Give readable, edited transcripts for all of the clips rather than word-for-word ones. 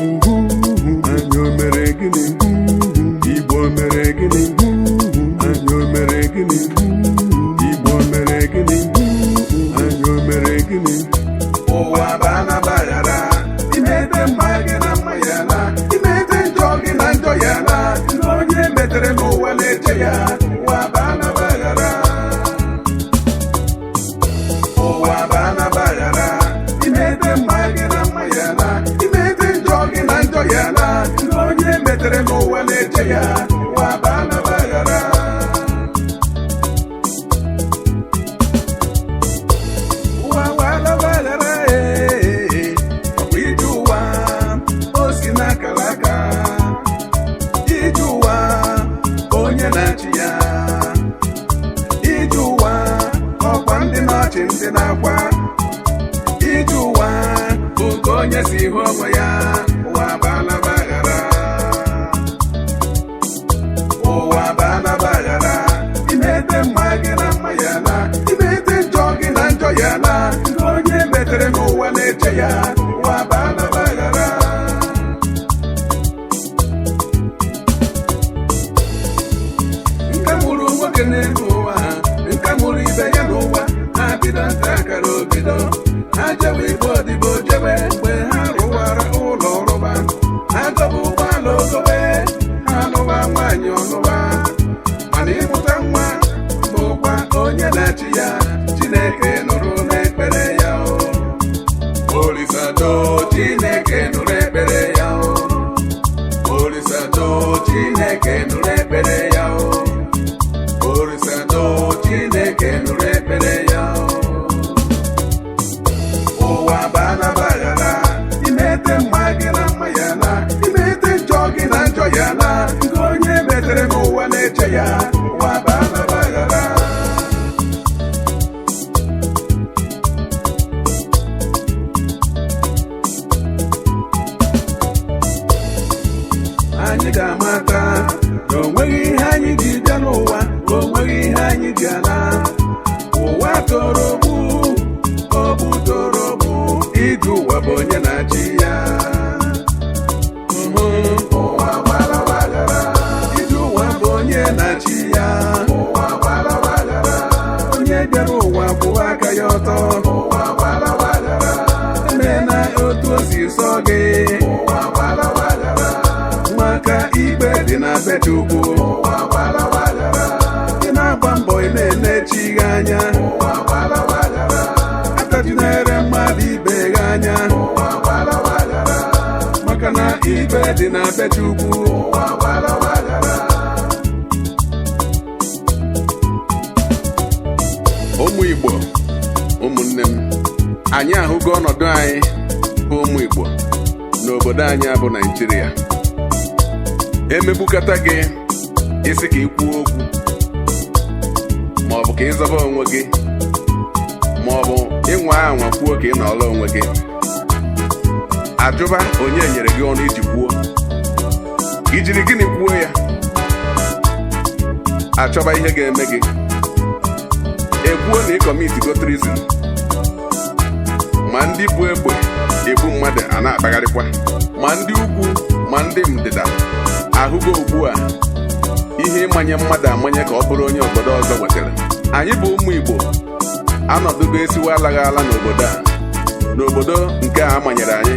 Anyị o mere gịnị? Igbo mere gịnị? Anyị o mere gịnị? Igbo mere gịnị? Anyị o mere gịnị? Ụwa bụ anabaghara. Imete mma gị na mma ya na imete njọ gị na njọ ya na ndị onye metere n'ụwa na-eche ya. Ụwa bụ anabaghara. Ụwa bụ anabaghara. Imete mma gị na mma ya na imete njọ gị na njọ ya na ndị onye metere n'ụwa na-eche ya. Ụwa bụ anabaghara. Ụwa walabaghara, ee, ọ bụ ije ụwa o si n'akara aka. Ije ụwa, onye na-achị ya. Ije ụwa, ọkwa ndị na-achị ndị na-akwa. Ije ụwa bụ nke onye si hụ onwe ya. Ụwa bụ anabaghara. Ụwa bụ anabaghara. Imete mma gị na mma ya na imete njọ gị na njọ ya na ndị onye metere n'ụwa na-eche ya. Ụwa bụ anabaghara. Nke mụrụ nwoke n'elu ụwa, nke mụrụ ibe ya n'ụwa, ha bido nta akara obido ha jewe igbe odibo jewe. Mgbe ha rụwara ụlọ rụba, ha dobe ụgbọala ogobe, ha lụwa nwaanyị ọlụwa. Mana ịmụta nwa bụkwa onye na-achị ya. Chineke nụrụ n'ekpere ya o. Olisado, Chineke nụrụ ekpere ya o. Olisado, Chineke nụrụ ekpere ya o. Orisado, Chineke nụrụ ekpere ya o. Ụwa bụ anabaghara. Imete mma gị na mma ya na imete njọ gị na njọ ya na nke onye metere n'ụwa na-eche ya. Ụwa bụ anabaghara. Anyị ga-amata na o nweghị ihe anyị ji bịa n'ụwa, o nweghị ihe anyị ji ala. Ụwa toro ogbu, ogbu toro ogbu. Ije ụwa bụ onye na-achị ya. Ụwa gbara gbaghara. Ije ụwa bụ onye na-achị ya. Ụwa gbara gbaghara. Onye bịara ụwa kwụwa aka ya ọtọ. Ụwa gbara gbaghara. Emena otu o si sọ gị. Ụwa gbara gbaghara. Maka ikpe dị na be Chukwu. Ụwa gbara gbaghara. Ị na-agba mbọ, ị na-enechi gị anya. Ụwa gbara gbaghara. Atachinere mmadụ ibe gị anya. Ụwa gbara gbaghara. Maka na ikpe dị na be Chukwu. Ụwa gbara gbaghara. Ụmụ Igbo, ụmụnne m, anyị ahụgo ọnọdụ anyị bụ ụmụ Igbo n'obodo anyị abụ Naijiria. Emegbukata gị, isi ka ị kwuo okwu, ma ọ bụ ka ị zọba onwe gị, ma ọ bụ ịnwa anwa kwuo ka ị nọrọ onwe gị, ajụba onye nyere gị ọnụ iji kwuo, ijiri gịnị kwuo ya, achọba ihe ga-eme gị, ekwuo na ị commit go treason. Ma ndị bụ egbe egbu mmadụ a na-akpagharịkwa, ma ndị ugwu ma ndị ndịda, ahụgo ugbu a ihe ịmanye mmadụ amanye ka ọ bụrụ onye obodo ọzọ wetara. Anyị bụ ụmụ Igbo anọdụgo esiwe alaghị ala n'obodo a, n'obodo nke a manyere anyị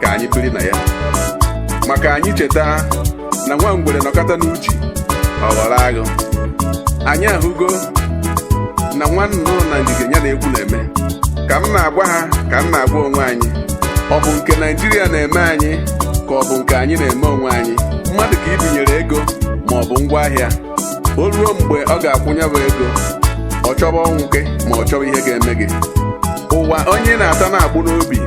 ka anyị biri na ya. Maka anyị cheta na nwa ngwere nọkọta n'uchi, ọ ghọrọ agụ. Anyị ahụgo na nwa nnụnụ na ngige ya na-ekwu na-eme. Ka m na-agwa ha, ka m na-agwa onwe anyị, ọ bụ nke Naijiria na-eme anyị, ka ọ bụ nke anyị na-eme onwe anyị? Mmadụ ka ibinyere ego ma ọ bụ ngwaahịa, o ruo mgbe ọ ga-akwụnye bụ ego, ọ chọba ọnwụ gị, ma ọ chọba ihe ga-eme gị. Ụwa, onye na-ata na-agbụ n'obi,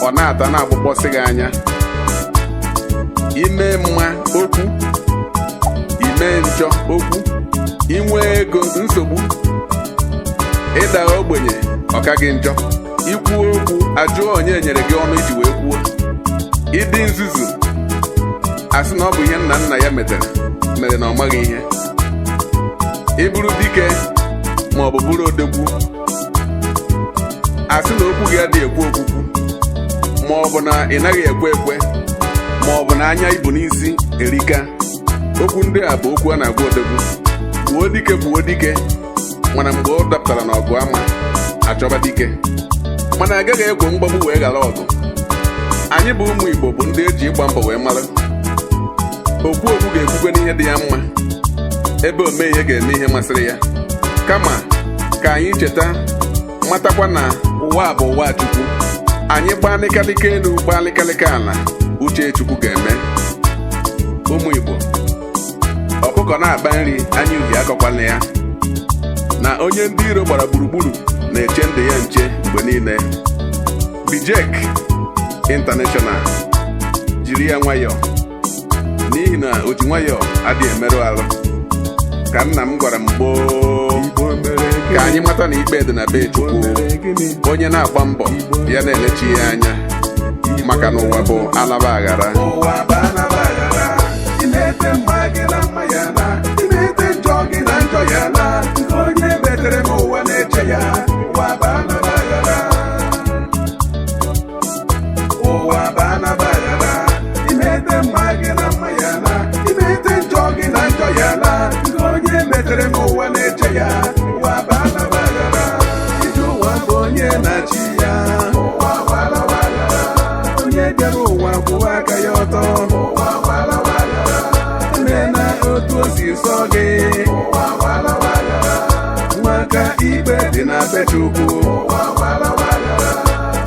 ọ na-ata na-agbụkpọsị gị anya. Ime mma okwu, ime njọ okwu, inwe ego nsogbu, ịda ogbenye ọka gị njọ. Ikwu okwu, ajụọ onye nyere gị ọnụ iji wee kwuo. Ịdị nzuzu, asị na ọ bụ ihe nna nna ya metere mere na ọ maghị ihe. Ịbụrụ dike ma ọ bụ bụrụ odogwu, asị na okwu gị adịghị ekwu okwukwu. Ma ọ bụ na ị naghị ekwe ekwe, ma ọ bụ na anya ibu n'isi erika. Okwu ndị a bụ okwu a na-agwa odogwu. Gbuo dike, gbuo dike, mana mgbe ọ dapụtara n'ọgụ ama achọba dike, mana agaghị ekwo mgbagbu wee ghara ọgụ. Anyị bụ ụmụ Igbo bụ ndị eji ịgba mbọ wee mara. Okwu okwu ga-ekwukwe n'ihe dị ya mma, ebe ome ihe ga-eme ihe masịrị ya. Kama ka anyị cheta, matakwa na ụwa bụ ụwa Chukwu. Anyị gbaa lịkalịka elu, gbaa lịkalịka ala, uche Chukwu ga-eme. Ụmụ Igbo, ọkụkọ na-akpa nri anya uhie akọkwala ya na onye ndị iro gbara gburugburu na-eche ndụ ya nche mgbe niile. Bijek International, jiri ya nwayọọ, n'ihi na oji nwayọọ adịghị emerụ arụ, ka nna m gwara m gboo. Igbo mere Ka anyị gịnị? mata na ikpe dị na be Igbo Chukwu. mere gịnị? Onye na-agba mbọ ya na-elechi ya anya, maka na ụwa bụ alaba aghara. Ụwa bụ anaba aghara. Ị na-ete mma gị na mma ya na ị na-ete njọ gị na njọ ya na nke onye metere m, ụwa na-eche ya. Ụwa bụ anaba aghara. Ụwa bụ anaba aghara. Ị na-ete mma gị na mma ya na ị na-ete njọ gị na njọ ya na nke onye metere m, ụwa na-eche ya. Ụwa bụ anaba aghara. Ije ụwa bụ onye na-achị ya. Ụwa bụ anaba aghara. Onye bịara ụwa kwụwa aka ya ọtọ. Ụwa gbara emena otu o si sọ gị. Ụwa gbara maka ikpe dị na be Chukwu. Ụwa gbara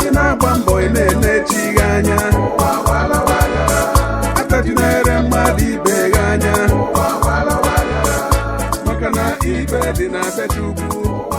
ị na-agba mbọ, ị na-enechi gị anya. Ụwa gbara atajinere mmadụ ibe gị anya. Ụwa gbara maka na ikpe dị na be Chukwu.